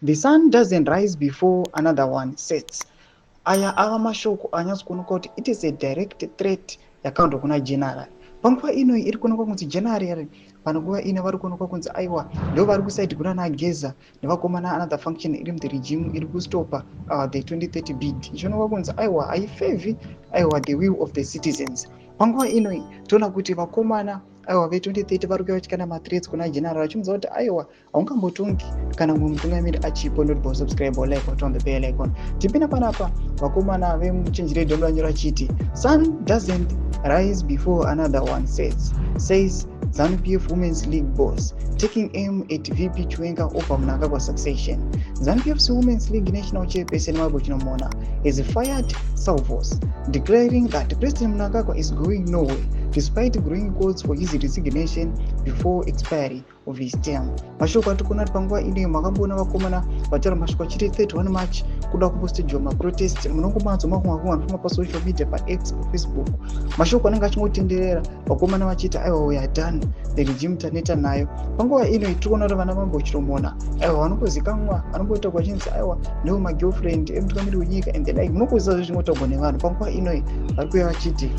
The sun doesn't rise before another one sets. Aya ava mashoko anyatso kuonekwa kuti it is a direct threat yakaendwa kuna General. Panguva ino iri kuonekwa kunzi General panguva ino vari kuonekwa kunzi aiwa, ndo vari kuside kuna naGeza nevakomana, another faction iri muthe regime iri kustopa the 2030 bid, ichionekwa kunzi aiwa, haifavour aiwa the will of the citizens. Panguva ino toona kuti vakomana aiwa ve2030 vari kuuya vachikanda mathreats kuna General, vachimuudza kuti aiwa, haungambotongi kana mumwe mutungamiri achipo. Not subscribe or like or on the bell icon. Tipinda panapa, vakomana vemuchenjere domuranyora achiti, "Sun doesn't rise before another one sets, says ZANU-PF Women's League boss, taking aim at VP Chiwenga over Mnangagwa succession." ZANU-PF's Women's League national chairperson Mabel Chinomona has fired salvos, declaring that President Mnangagwa is going nowhere despite growing calls for his resignation before expiry of his term. Mashoko atiri kuona kuti panguva ino makamboona vakomana vataura mashoko achiti 31 March kuda kumbostagewa maprotest. Munongomanzwa makumwe makumwe anofamba pasocial media, paX, paFacebook, mashoko anenge achingotenderera, vakomana vachiti aiwa, we are done, the regime, taneta nayo. Panguva ino tiri kuona kuti vana Mabel Chinomona aiwa vanombozikanwa, vanomboita kwachinzi aiwa, ndivo magirlfriend emutungamiri wenyika and the like. Munongoziva zvezvingotaurwa nevanhu. Panguva ino vari kuuya vachiti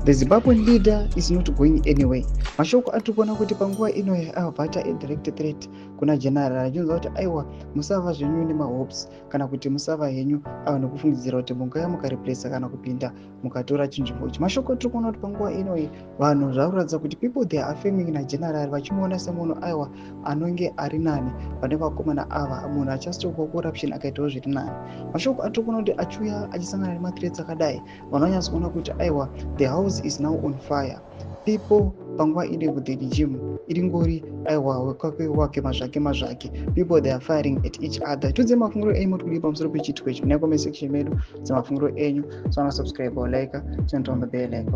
the Zimbabwean leader is not going anyway. Mashoko atiri kuona kuti panguva ino abva adirect threat kuna General, achinzwa kuti aiwa, musava zvenyu nemahopes kana kuti musava henyu aiwa nekufungidzira kuti mungauya mukareplaca kana kupinda mukatora chinzvimbo ichi. Mashoko atiri kuona kuti panguva inoi vanhu zvakuratidza kuti people, they are affirming naGeneral, vachimuona semunhu aiwa anonge ari nani pane vakomana ava, munhu achastopwa corruption, akaitawo zviri nani. Mashoko atiri kuona kuti achiuya achisangana nemathreats akadai, vanhu vanyatso kuona kuti aiwa, the house is now on fire. People panguva ino with the regime iringori aiwa wekake wake, mazvake mazvake. People, they are firing at each other. Tudze mafungiro enyu, moti kudii pamusoro pechiitiko ichi? Muna comment section medu dzemafungiro enyu. So subscribe or like, turn on the bell icon.